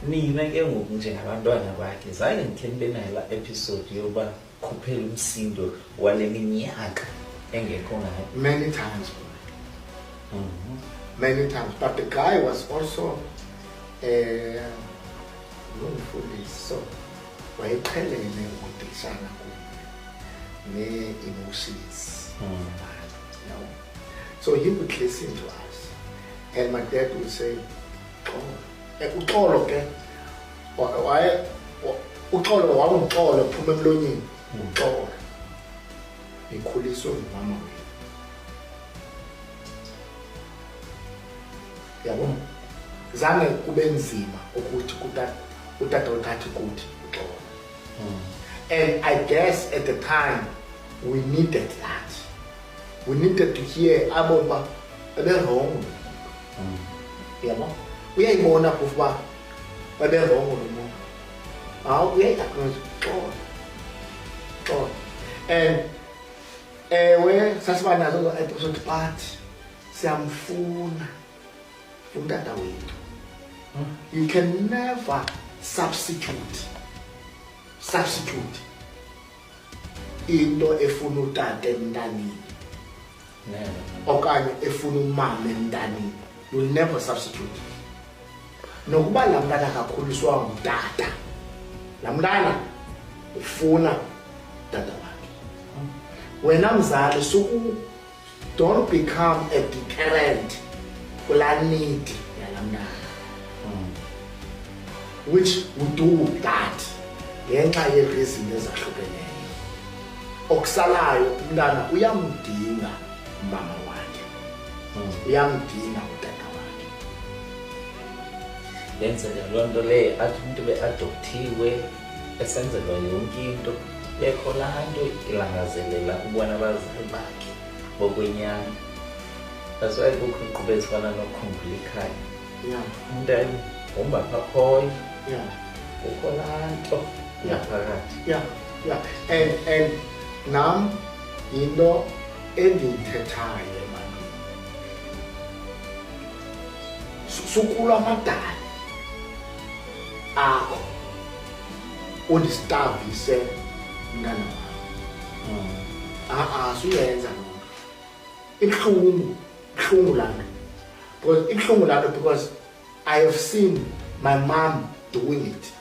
Nina ke ngoku njengabantwana bakhe, zange ndikhe nibe nayo laa episode yoba khuphela umsindo wale minyaka engekho ngayo? Many times, many times. But the guy was also ngumfundisi, so wayeqhelene ukudilishana kunye nee-emotions zabantu. So he would listen to us and my dad would say, "Xolo." Uxolo ke, waye uxolo wawuxolo phuma emlonyeni, uxolo, nikhuliswe ngumama wenu, yabo. Zange kube nzima ukuthi utata uthathe kuthi uxolo. And I guess at the time we needed that, we needed to hear abona uba ebe-wrong, yabo. Uyayibona phofu uba ebe-wrong lo muntu, hawu, uyayi-acknowledge, xolo, xolo. And ewe, sasiba nazo ezo episode, but siyamfuna umtata wethu. You can never substitute into efuna utata emntaneni Never. Okanye efuna umama emntaneni. You'll never substitute. Nokuba laa mntana akakhuliswa ngutata, laa mntana ufuna tata wakhe. Wena mzali, suku don't become a deterrent kulaa need yalaa mntana, which we do that ngenxa ye-reason ezahlukeneyo. Okusalayo, umntana uyamdinga umama wakhe, uyamdinga utata wakhe. Yenzeka loo nto leyo, athi umntu be-adopthiwe, esenzelwa yonke into, bekho laa nto ilangazelela ubona abazali bakhe bokwenyani. That's why kukho iinkqubo ezifana noKhumbula Ikhaya. Umntu ayihomba apha akhoyo, kukho laa nto ngaphakathi. Yeah, and nam yinto endiyithethayo ebantwini. Sukulwa amadala akho, undistarvise umntana wam. A-a, suyenza loo nto. Ibuhlungu, ibuhlungu laa nto, because ibuhlungu laa nto, because I have seen my mom doing it.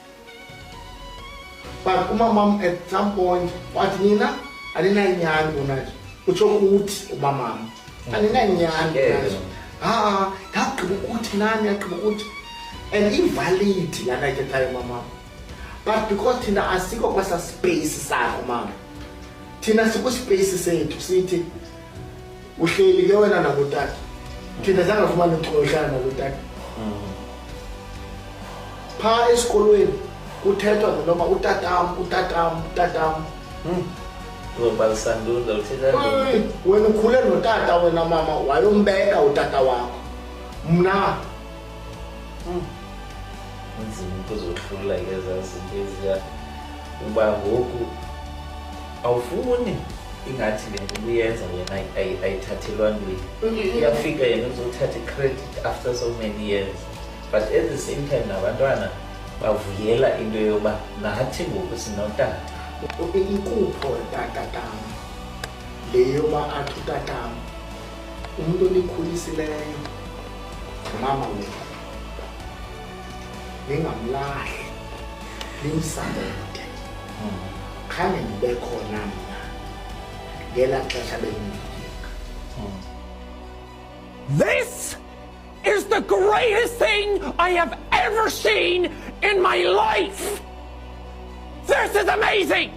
But umamam at some point wathi, "Nina aninanyani kuna nje." Utsho kuthi umamam, "Aninanyani kuna nje." Ha, ndagqiba ukuthi nani, yagqiba ukuthi, and i-valid laa nto ayithethayo mamam, but because thina asikho kwesa space sakho mama, thina sikwi-space sethu, sithi uhleli ke wena nakutata, thina zange fumane ithuba yohlala nakutata. Phaa esikolweni kuthethwa ngenoba utatam, utatam, utatam. Uzobalisa ntoni? Uzawuthetha ntoni? Eyi, wena ukhule notata, wena mama wayombeka utata wakho, mna. Inzima ukuzohlula ke ezaa zinto eziya, uba ngoku awufuni ingathi le nto ubuyenza wena ayithathelwa ntweni. Uyafika yena uzothatha i-credit after so many years, but at the same time nabantwana bavuyela into yoba nathi ngoku sinotata. Inkupho katatam le yoba athi utatam, "Umntu onikhulisileyo ngumama wethu, ningamlahli, nimsapote. Khange ndibe khona mna ngelaa xesha benindidinga." This is the greatest thing I have ever seen in my life! This is amazing!